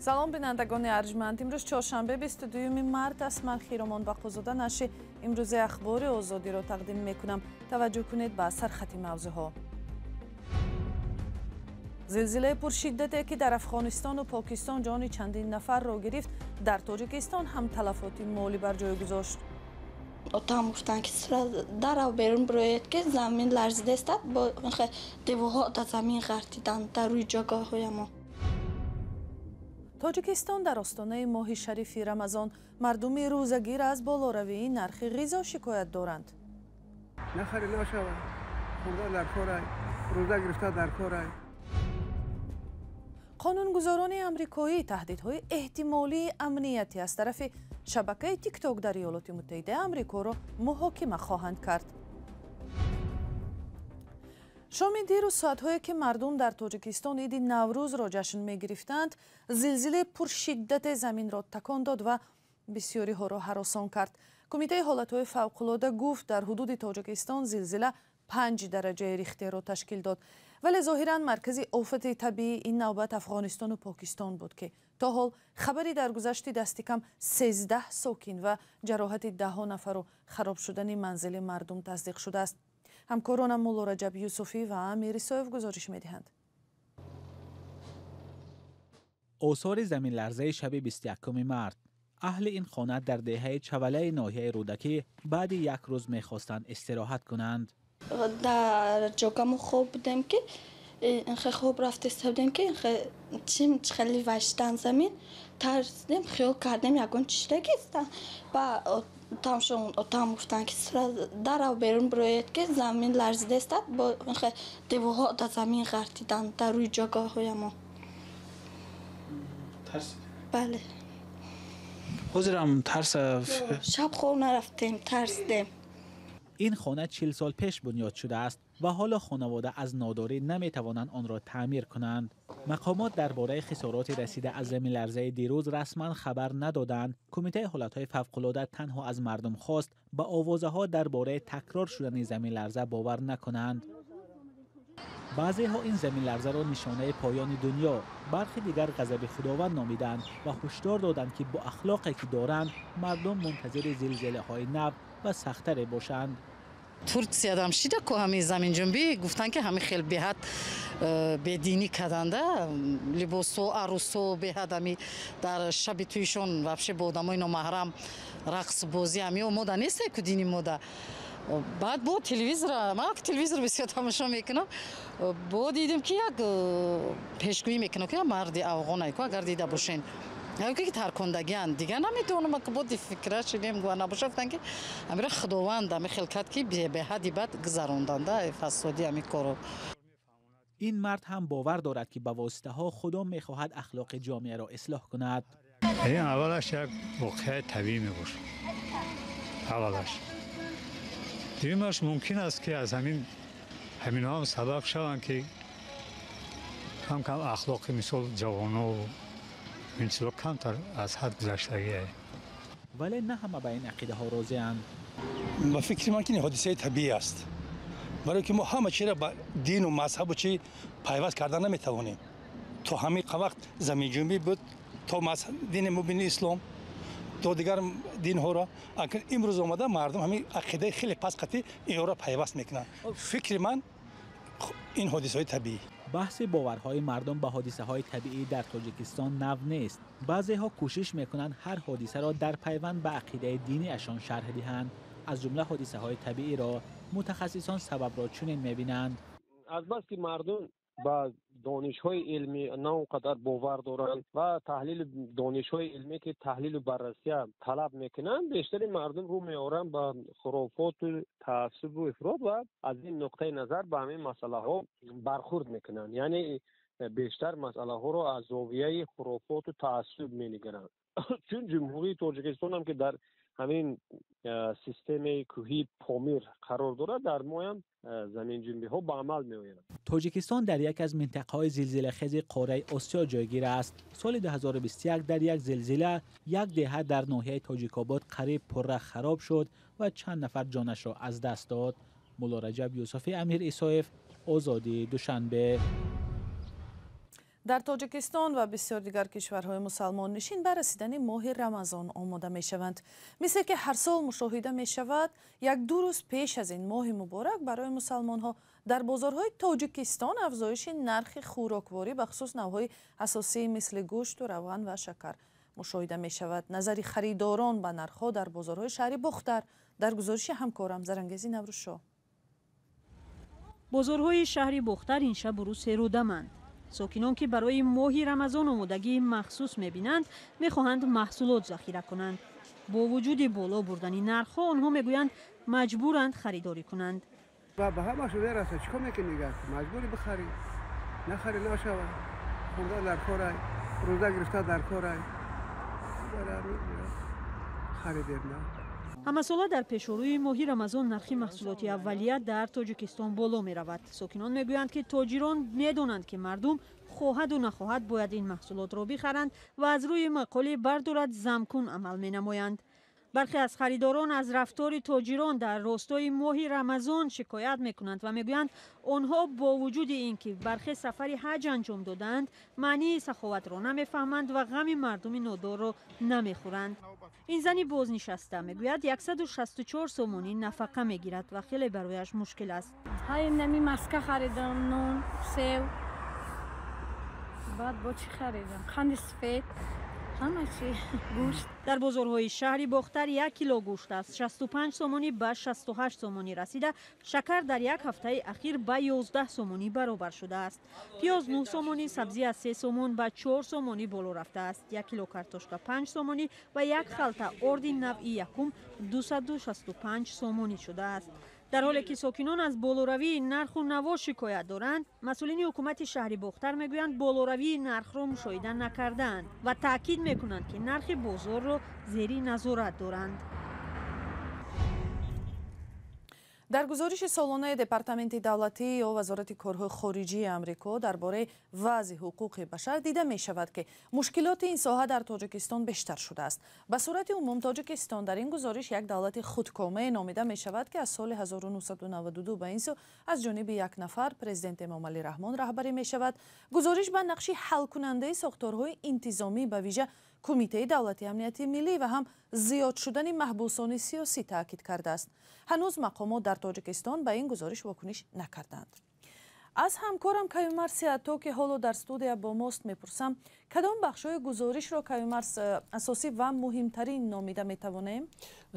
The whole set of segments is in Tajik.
Салом, бинандагони арҷманд. Имрӯз чоршанбе, 22 март аст. Ман Хиромон Бақозода нашри имрӯзи Ахбори Озодиро тақдим мекунам. Таваҷҷӯҳ кунед ба сархати мавзӯъҳо. Зилзилаи пуршиддате, ки дар Афғонистону Покистон ҷони чандин нафарро гирифт, дар Тоҷикистон ҳам талафоти молӣ бар ҷой гузошт. Отам гуфтанд, ки дарав берун бироед, ки замин ларзидастад, бо деворҳо дар замин ғартиданд дар рӯи ҷойгоҳҳоямон. Тоҷикистон дар остонаи моҳи шарифи Рамазон, мардуми рӯзагир аз болоравии нархи ғизо шикоят доранд. Нахари нашава, хӯрда дар корай, рӯза гирифта дар корай. Қонунгузорони амрикоӣ таҳдидҳои эҳтимолии амниятӣ аз тарафи шабакаи Тикток дар Иёлоти Муттаҳидаи Амрикоро муҳокима хоҳанд кард. Шоми дирӯз, соатҳое ки мардум дар Тоҷикистон иди Наврӯзро ҷашн мегирифтанд, зилзилаи пуршиддате заминро такон дод ва бисёриҳоро ҳаросон кард. Кумитаи ҳолатҳои фавқулода гуфт, дар ҳудуди Тоҷикистон зилзила 5 дараҷаи Рихтерро ташкил дод, вале зоҳиран маркази офати табиӣ ин навбат Афғонистону Покистон буд, ки то ҳол хабари даргузашти дасти кам 13 сокин ва ҷароҳати даҳҳо нафару хароб шудани манзили мардум тасдиқ шудааст. Ҳамкоронам Мулло Раҷаб Юсуфӣ ва Амир Исоев гузориш медиҳанд. Осори заминларзаи шаби 21 март. Аҳли ин хона дар деҳаи Чавалаи ноҳияи Рӯдакӣ баъди як рӯз мехостанд истироҳат кунанд. Дар ҷогамо хоб будем, ки инхе хоб рафтеста будем, ки инхе чим хеле ваштан замин, тарсидем, хиёл кардем, ягон чиштагиста. Ба отамшон отам гуфтанд, ки дарав берун бироед, ки замин ларзидастад, бо инхе деворҳо дар замин ғартиданд дар рӯи ҷойгоҳҳоямон. Бале. Ҳозирам тарса? Шаб хоб нарафтем, тарсидем. Ин хона 40 сол пеш бунёд шудааст ва ҳоло хонавода аз нодорӣ наметавонанд онро таъмир кунанд. Мақомот дар бораи хисороти расида аз заминларзаи дирӯз расман хабар надоданд. Кумитаи ҳолатҳои фавқулода танҳо аз мардум хост, ба овозаҳо дар бораи такрор шудани заминларза бовар накунанд. Баъзеҳо ин заминларзаро нишонаи поёни дунё, бархи дигар ғазаби Худованд номиданд ва ҳушдор доданд, ки бо ахлоқе ки доранд, мардум мунтазири зилзилаҳои нав ва сахттаре бошанд. Турсиядам шида ку ҳамин заминҷунбӣ, гуфтанд, ки ҳамин хел беҳад бединӣ карданда, либосо, арӯсо беҳад ҳами дар шаби туишон вообще бо одамои номаҳрам рақсбозӣ, ҳами мода несте ку дини мода. Баъд бо телевизора, ман телевизор бисёр тамошо мекунам, бо дидем, ки як пешгӯӣ мекунам, ки як марди афғонай ку, агар дида бошен, ки таркондагианд, дигар наметавонам, бо фикра шудем, гуа набоша, гуфтанд, ки амира Худованд ами хел кард, ки беҳади бад гузаронданда фасоди ами корро. Ин мард ҳам бовар дорад, ки ба воситаҳо Худо мехоҳад ахлоқи ҷомеаро ислоҳ кунад. Ин аввалаш як воқеаи табиӣ мебошад аввалаш. Дуюмаш, мумкин аст, ки аз ҳаминҳо ҳам сабаб шаванд, ки кам кам ахлоқи, мисол, ҷавоно ин чизо камтар аз ҳад гузаштагие. Вале на ҳама ба ин ақидаҳо розианд. Ба фикри ман, ки ин ҳодисаи табиӣ аст, барое ки мо ҳама чиро ба дину мазҳабу чи пайваст карда наметавонем. То ҳамин вақт заминҷунбӣ буд, то дини мубини ислом, то дигар динҳоро. Акн имрӯз омада мардум ҳамин ақидаи хеле паст қатӣ инҳоро пайваст мекунанд. Фикри ман, ин ҳодисаҳои табиӣ. Баҳси боварҳои мардум ба ҳодисаҳои табиӣ дар Тоҷикистон нав нест. Баъзеҳо кӯшиш мекунанд, ҳар ҳодисаро дар пайванд ба ақидаи диниашон шарҳ диҳанд, аз ҷумла ҳодисаҳои табииро. Мутахассисон сабабро чунин мебинанд. Азбаски мардум ба донишҳои илмӣ на он қадар бовар доранд ва таҳлили донишҳои илмӣ, ки таҳлилу баррасия талаб мекунанд, бештари мардум рӯ меоранд ба хурофоту таассубу ифрот ва аз ин нуқтаи назар ба ҳамин масъалаҳо бархурд мекунанд, яъне бештар масъалаҳоро аз зовияи хурофоту таассуб менигаранд. Чун Ҷумҳурии Тоҷикистонам, ки дар ҳамин системаи кӯҳии Помир қарор дорад, дар моям заминҷунбиҳо ба амал меоянд. Тоҷикистон дар яке аз минтақаҳои зилзилахези қораи Осиё ҷойгир аст. Соли 2021 дар як зилзила як деҳа дар ноҳияи Тоҷикобод қариб пурра хароб шуд ва чанд нафар ҷонашро аз даст дод. Мулло Раҷаб Юсуфӣ, Амир Исоев, Озодӣ, Душанбе. Дар Тоҷикистон ва бисёр дигар кишварҳои мусалмоннишин ба расидани моҳи Рамазон омода мешаванд. Мисле ки ҳар сол мушоҳида мешавад, як-ду рӯз пеш аз ин моҳи муборак барои мусалмонҳо дар бозорҳои Тоҷикистон афзоиши нархи хӯрокворӣ, бахусус навъҳои асосии мисли гӯшту равған ва шакар мушоҳида мешавад. Назари харидорон ба нархҳо дар бозорҳои шаҳри Бохтар дар гузориши ҳамкорам Зарангези Наврӯзшоҳ. Бозорҳои шаҳри Бохтар ин шабу рӯз серодаманд. Сокинон, ки барои моҳи Рамазон омодагии махсус мебинанд, мехоҳанд маҳсулот захира кунанд. Бо вуҷуди боло бурдани нархҳо, онҳо мегӯянд, маҷбуранд харидорӣ кунанд. Ба ҳамашу мерасад, чӣ кор мекунӣ дигар? Маҷбурӣ бихарӣ, нахарӣ нашавад. Хӯрдан дар корай, рӯза гирифта дар корай, харидем на. Ҳамасола дар пешорӯи моҳи Рамазон нархи маҳсулоти аввалия дар Тоҷикистон боло меравад. Сокинон мегӯянд, ки тоҷирон медонанд, ки мардум хоҳаду нахоҳад бояд ин маҳсулотро бихаранд ва аз рӯи мақоли бардорад замкун амал менамоянд. Бархе аз харидорон аз рафтори тоҷирон дар ростои моҳи Рамазон шикоят мекунанд ва мегӯянд, онҳо бо вуҷуди ин ки бархе сафари ҳаҷ анҷом додаанд, маънии саховатро намефаҳманд ва ғами мардуми нодорро намехӯранд. Ин зани бознишаста мегӯяд, 164 сомонӣ нафақа мегирад ва хеле барояш мушкил аст. Нами маска харидам, нон, сев, баъд бо чӣ харидам, қанди сафед, ҳама чи, гӯшт. Дар бозорҳои шаҳри Бохтар 1 кило гӯшт аз 65 сомонӣ ба 68 сомонӣ расида, шакар дар як ҳафтаи ахир ба 11 сомонӣ баробар шудааст. Пиёз 9 сомонӣ, сабзӣ аз 3 сомон ба 4 сомонӣ боло рафтааст. 1 кило картошка 5 сомонӣ ва як халта орди навъи якум 265 сомонӣ шудааст. Дар ҳоле ки сокинон аз болоравии нарху наво шикоят доранд, масъулини ҳукумати шаҳри Бохтар мегӯянд, болоравии нархро мушоҳида накардаанд ва таъкид мекунанд, ки нархи бозорро зери назорат доранд. Дар гузориши солонаи Департаменти давлатӣ ё Вазорати корҳои хориҷии Амрико дар бораи вазъи ҳуқуқи башар дида мешавад, ки мушкилоти ин соҳа дар Тоҷикистон бештар шудааст. Ба сурати умум Тоҷикистон дар ин гузориш як давлати худкомае номида мешавад, ки аз соли 1992 ба ин сӯ аз ҷониби як нафар, президент Эмомалӣ Раҳмон, раҳбарӣ мешавад. Гузориш ба нақши ҳалкунандаи сохторҳои интизомӣ, ба вижа Кумитаи давлати амнияти миллӣ ва ҳам зиёд шудани маҳбусони сиёсӣ таъкид кардааст. Ҳанӯз мақомот дар Тоҷикистон ба ин гузориш вокуниш накарданд. Аз ҳамкорам Каюмарс Сиато, ки ҳоло дар студия бо мост, мепурсам, кадом бахшҳои гузоришро, Каюмарс, асосӣ ва муҳимтарин номида метавонем?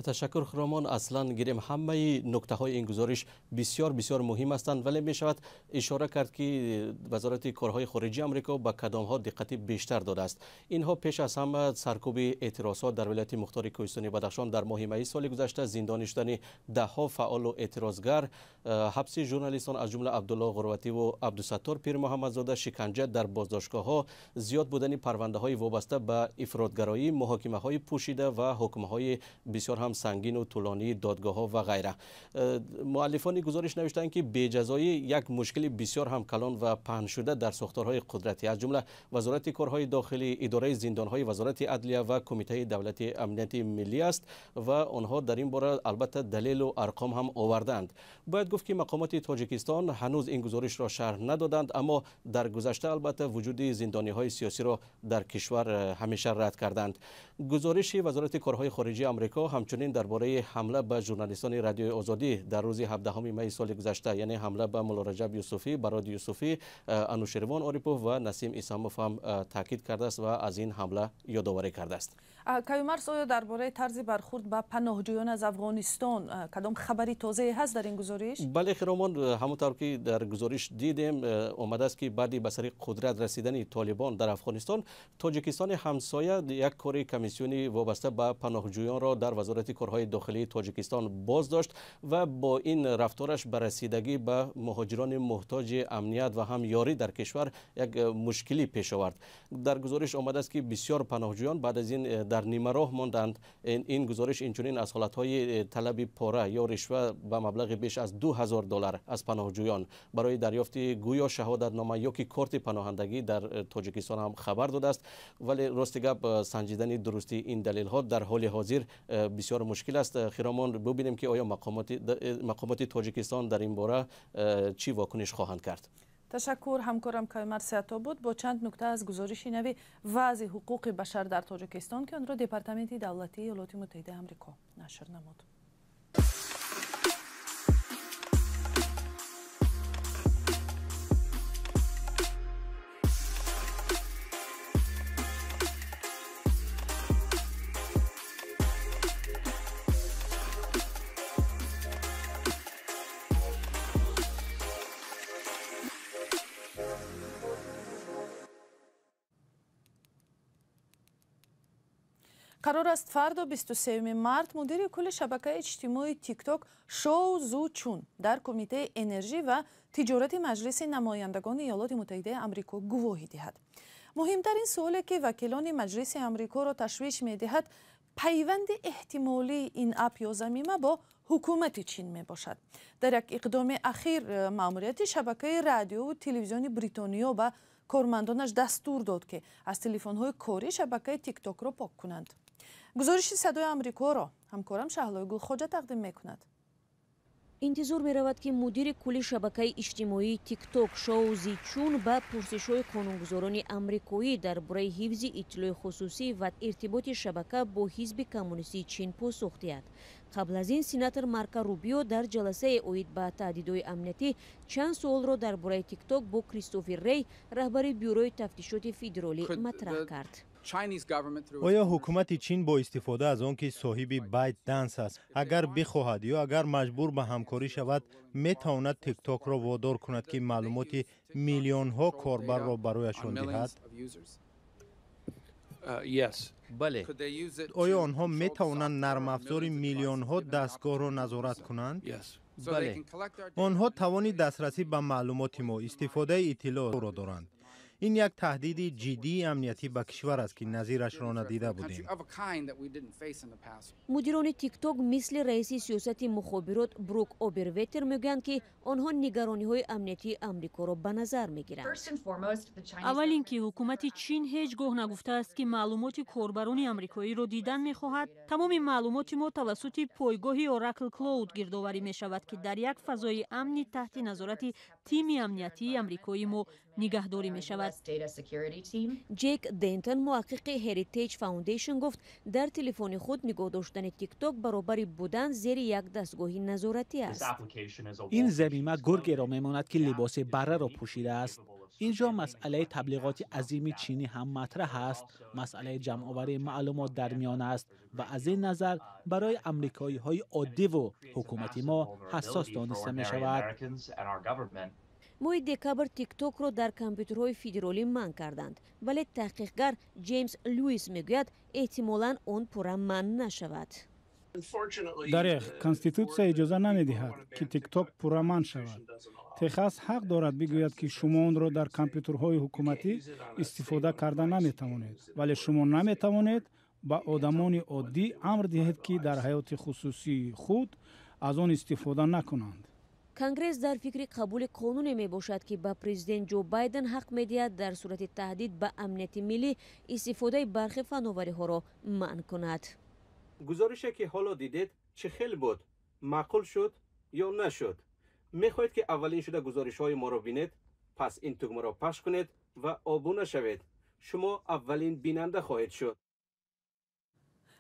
Ташаккур, Хиромон. Аслан гирем, ҳамаи нуктаҳои ин гузориш бисёр бисёр муҳим ҳастанд, вале мешавад ишора кард, ки Вазорати корҳои хориҷии Амрико ба кадомҳо диққати бештар додааст. Инҳо пеш аз ҳама саркӯби эътирозҳо дар вилояти мухтори Кӯҳистони Бадахшон дар моҳи майи соли гузашта, зиндонӣ шудани даҳҳо фаъолу эътирозгар, ҳабси журналистон, аз ҷумла Абдулло Ғурвативу Абдусаттор Пирмуҳаммадзода, шиканҷа дар боздоштгоҳҳо, зиёд будани парвандаҳои вобаста ба ифротгароӣ, муҳокимаҳои пӯшида ва ҳукмҳои бисёр ҳам сангину тӯлонии додгоҳҳо ва ғайра. Муаллифони гузориш навиштанд, ки беҷазоӣ як мушкили бисёр ҳам калон ва паҳншуда дар сохторҳои қудратӣ, аз ҷумла Вазорати корҳои дохилӣ, идораи зиндонҳои Вазорати адлия ва Кумитаи давлати амнияти миллӣ аст ва онҳо дар ин бора албатта далелу арқом ҳам овардаанд. Бояд гуфт, ки мақомоти Тоҷикистон ҳанӯз ин гузоришро шарҳ надоданд, аммо дар гузашта албатта вуҷуди зиндониҳои сиёсиро дар кишвар ҳамеша рад карданд. Гузориши Вазорати корҳои хориҷии Амрико ҳамчунин дар бораи ҳамла ба журналистони Радиои Озодӣ дар рӯзи 17 майи соли гузашта, яъне ҳамла ба Муллораҷаб Юсуфӣ, Барод Юсуфӣ, Анушервон Орипов ва Насим Исамов ҳам таъкид кардааст ва аз ин ҳамла ёдоварӣ кардааст. Каюмарс, оё дар бораи тарзи бархурд ба паноҳҷӯён аз Афғонистон кадом хабари тозае ҳаст дар ин гузориш? Бале, Хиромон, ҳамон тавр ки дар гузориш дидем, омадааст, ки баъди ба сари қудрат расидани Толибон дар Афғонистон, Тоҷикистони ҳамсоя як кори комиссиони вобаста ба паноҳҷӯёнро дар Вазорати корҳои дохилии Тоҷикистон боздошт ва бо ин рафтораш ба расидагӣ ба муҳоҷирони муҳтоҷи амният ва ҳам ёрӣ дар кишвар як мушкилӣ пеш овард. Дар гузориш омадааст, ки бисёр паноҳҷӯён баъд аз ин дар нимароҳ монданд. Ин гузориш инчунин аз ҳолатҳои талаби пора ё ришва ба маблағи беш аз 2000 доллар аз паноҳҷӯён барои дарёфти гӯё шаҳодатнома ё ки корти паноҳандагӣ дар Тоҷикистон ҳам хабар додааст. Вале рости гап, санҷидани дурустии ин далелҳо дар ҳоли ҳозир бисёр мушкил аст. Хиромон, бубинем, ки оё мақомоти Тоҷикистон дар ин бора чӣ вокуниш хоҳанд кард. Ташаккур. Ҳамкорам Каймар Сеато буд бо чанд нукта аз гузориши нави вазъи ҳуқуқи башар дар Тоҷикистон, ки онро Департаменти давлатии Иёлоти Муттаҳидаи Амрико нашр намуд. Қарор аст фардо 23 март мудири кулли шабакаи иҷтимоии Тикток Шоу Зу Чун дар Кумитаи энержӣ ва тиҷорати Маҷлиси намояндагони Иёлоти Муттаҳидаи Амрико гувоҳӣ диҳад. Муҳимтарин суоле ки вакилони Маҷлиси Амрикоро ташвиш медиҳад, пайванди эҳтимолии ин ап ё замима бо ҳукумати Чин мебошад. Дар як иқдоми ахир маъмурияти шабакаи радиову телевизиони Бритониё ба кормандонаш дастур дод, ки аз телефонҳои корӣ шабакаи Тиктокро пок кунанд. Гузориши Садои Амрикоро ҳамкорам Шаҳлои Гулхоҷа тақдим мекунад. Интизор меравад, ки мудири кулли шабакаи иҷтимоии Тикток Шоу Зи Чун ба пурсишҳои қонунгузорони амрикоӣ дар бораи ҳифзи иттилои хусусӣ ва иртиботи шабака бо ҳизби коммунистии Чин посух диҳад. Қабл аз ин сенатор Марко Рубио дар ҷаласаи оид ба таҳдидҳои амниятӣ чанд суолро дар бораи Тикток бо Кристофер Рей, раҳбари бюрои тафтишоти федералӣ, матраҳ кард. Оё ҳукумати Чин бо истифода аз он ки соҳиби ByteDance аст, агар бихоҳад ё агар маҷбур ба ҳамкорӣ шавад, метавонад Тиктокро водор кунад, ки маълумоти миллионҳо корбарро барояшон диҳад? Бале. Оё онҳо метавонанд нармафзори миллионҳо дастгоҳро назорат кунанд? Бале. Онҳо тавони дастрасӣ ба маълумоти мо, истифодаи иттилоъро доранд. Ин як таҳдиди ҷиддии амниятӣ ба кишвар аст, ки назирашро надида будем. Мудирони Тикток мисли раиси сиёсати мухобирот Брук Оберветер мегӯянд, ки онҳо нигарониҳои амниятии Амрикоро ба назар мегиранд. Аввал ин ки ҳукумати Чин ҳеҷ гоҳ нагуфтааст, ки маълумоти корбарони амрикоиро дидан мехоҳад. Тамоми маълумоти мо тавассути пойгоҳи Oracle Cloud гирдоварӣ мешавад, ки дар як фазои амни таҳти назорати тими амниятии амрикоии мо нигаҳдорӣ мешавад. Ҷек Дентон, муҳаққиқи Heritage Foundation, гуфт дар телефони худ нигоҳ доштани Тикток баробари будан зери як дастгоҳи назоратӣ аст. Ин замима гургеро мемонад, ки либоси барраро пӯшидааст. Инҷо масъалаи таблиғоти азими чинӣ ҳам матраҳ аст. Масъалаи ҷамъоварии маълумот дар миён аст ва аз ин назар барои амрикоиҳои оддиву ҳукумати мо ҳассос дониста мешавад. Моҳи декабр Тиктокро дар компютерҳои федералӣ манъ карданд, вале таҳқиқгар Ҷеймс Луис мегӯяд, эҳтимолан он пурра манъ нашавад. Дареғ, конститутсия иҷоза намедиҳад, ки Тикток пурра манъ шавад. Техас ҳақ дорад бигӯяд, ки шумо онро дар компютерҳои ҳукуматӣ истифода карда наметавонед, вале шумо наметавонед ба одамони оддӣ амр диҳед, ки дар ҳаёти хусусии худ аз он истифода накунанд. Конгресс дар фикри қабули қонуне мебошад, ки ба президент Ҷо Байден ҳақ медиҳад дар сурати таҳдид ба амнияти миллӣ истифодаи бархе фановариҳоро манъ кунад. Гузорише ки ҳоло дидед чӣ хел буд? Маъқул шуд ё нашуд? Мехоҳед, ки аввалин шуда гузоришҳои моро бинед? Пас ин тугмаро пахш кунед ва обуна шавед. Шумо аввалин бинанда хоҳед шуд.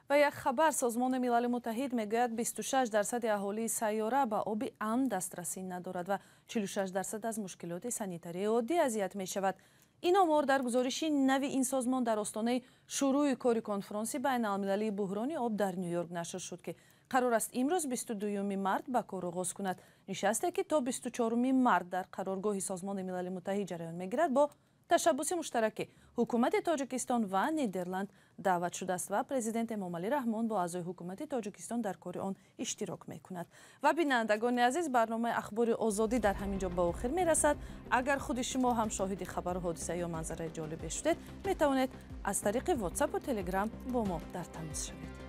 Ва як хабар: Созмони Милали Муттаҳид мегӯяд, 26% аҳолии сайёра ба оби амн дастрасӣ надорад ва 46% аз мушкилоти санитарии оддӣ азият мешавад. Ин омор дар гузориши нави ин созмон дар остонаи шурӯи кори конфронси байналмилалии буҳрони об дар Ню-Йорк нашр шуд, ки қарор аст имрӯз 22 март ба кор оғоз кунад. Нишасте ки то 24 март дар қароргоҳи Созмони Милали Муттаҳид ҷараён мегирад, бо ташаббуси муштараки ҳукумати Тоҷикистон ва Нидерланд даъват шудааст ва президент Эмомалӣ Раҳмон бо аъзои ҳукумати Тоҷикистон дар кори он иштирок мекунад. Ва бинандагони азиз, барномаи Ахбори Озодӣ дар ҳамин ҷо ба охир мерасад. Агар худи шумо ҳам шоҳиди хабару ҳодиса ё манзараи ҷолибе шудед, метавонед аз тариқи WhatsApp-у Telegram бо мо дар тамос шавед.